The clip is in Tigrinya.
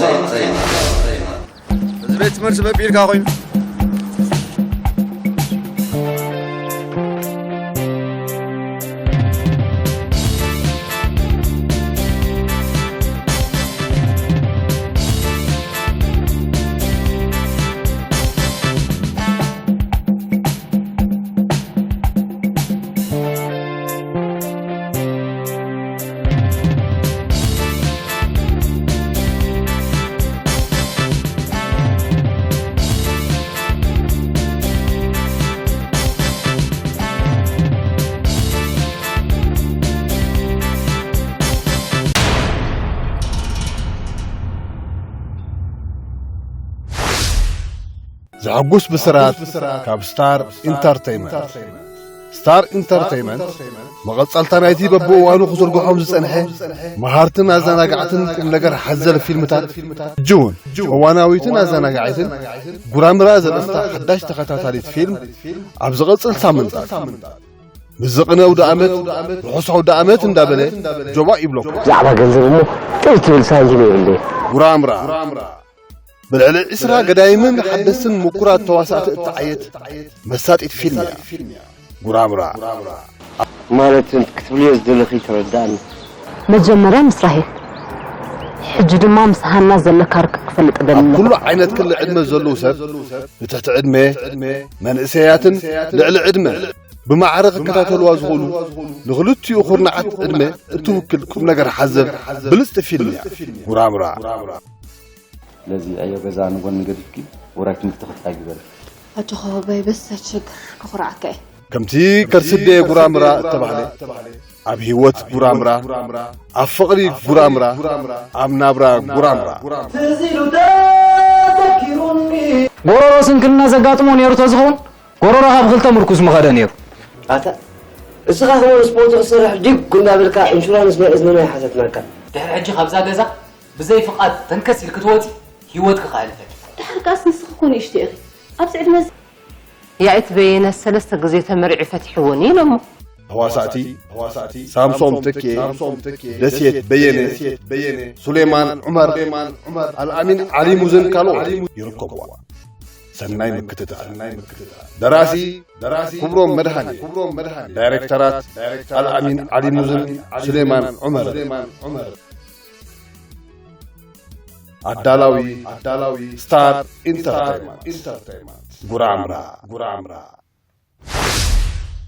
እዚ ቤት ትምህርቲ በቢልካ ኮይኑ ዘሐጉስ ብስራት ካብ ስታር ኢንተርተይመንት። ስታር ኢንተርተይመንት መቐጸልታ ናይቲ በብእዋኑ ክዝርግሖም ዝጸንሐ መሃርትን ኣዘናጋዕትን ቁም ነገር ሓዘል ፊልምታት፣ ሕጂ እውን እዋናዊትን ኣዘናጋዒትን ጉራምራ ዘርእስታ ሓዳሽ ተኸታታሊት ፊልም ኣብ ዝቐጽል ሳምንታት፣ ምስ ዝቕነ ኣውደ ኣመት፣ ርሑስ ኣውደ ኣመት እንዳበለ ጆባእ ይብለኩም። ብዛዕባ ገንዘብ እሞ ጥይ ትብል ሳንቲም የብለይ። ጉራምራ። ብልዕሊ ዕስራ ገዳይምን ሓደስትን ምኩራት ተዋሳእቲ እተዓየት መሳጢት ፊልም እያ። ጉራምራ። ማለት ክትብልዮ ዝደለኺ ተረዳእኒ። መጀመርያ ምስ ራሄል፣ ሕጂ ድማ ምስ ሃና ዘለካ ርክብ ክፈልጥ እደሊ ኣብ ኣለኹ። ኩሉ ዓይነት ክሊ ዕድመ ዘለዉ ሰብ፣ ብትሕቲ ዕድመ፣ መንእሰያትን ልዕሊ ዕድመ፣ ብማዕረ ክከታተልዋ ዝኽእሉ ንኽልቲኡ ኩርናዓት ዕድመ እትውክል ቁም ነገር ሓዘል ብልጽቲ ፊልም እያ። ጉራምራ። ስለዚ ዕዮ ገዛ ንጎኒ ገዲፍኪ ውራይ ትምህርቲ ክትካይ ግበሪ። ኣጆኻ ባባይ፣ በስ ኣይትሸገር፣ ክኹርዓካ እየ። ከምቲ ከርስደየ ጉራምራ እተባህለ፣ ኣብ ህይወት ጉራምራ፣ ኣብ ፍቕሪ ጉራምራ፣ ኣብ ናብራ ጉራምራ። ትዝ ኢሉ ተዘኪሩኒ። ጎረሮ ስንክልና ዘጋጥሞ ነይሩ ተዝኸውን፣ ጎረሮኻ ብኽልተ ምርኩስ ምኸደ ነይሩ። ኣታ፣ እስኻ ከማን ስፖርት ክትሰርሕ ዲግ እናበልካ ኢንሹራንስ ናይ እዝንና ይሓተትናካ። ድሕሪ ሕጂ ካብዛ ገዛ ብዘይ ፍቓድ ተንከስ ኢልኪ ትወጺ፣ ህይወትኪ ክኣልፈኪ። ድሓር ከኣስ ንስኺ እኮ ንእሽቶ ኢኺ። ኣብዚ ዕድመ እዚ ያኢት በየነ ሰለስተ ግዜ ተመሪዑ ፈቲሕዎኒ ኢሎሞ። ተዋሳእቲ ሳምሶም ተኬ፣ ደሴት በየነ፣ ሱሌማን ዑመር፣ ኣልኣሚን ዓሊ ሙዝን ካልኦት ይርከብዋ። ሰናይ ምክትታል። ደራሲ ክብሮም መድሃኔ፣ ዳይሬክተራት ኣልኣሚን ዓሊ ሙዝን ሱሌማን ዑመር። ኣዳላዊ ስታር ኢንተርቴይንመንት። ጉራምራ። ጉራምራ።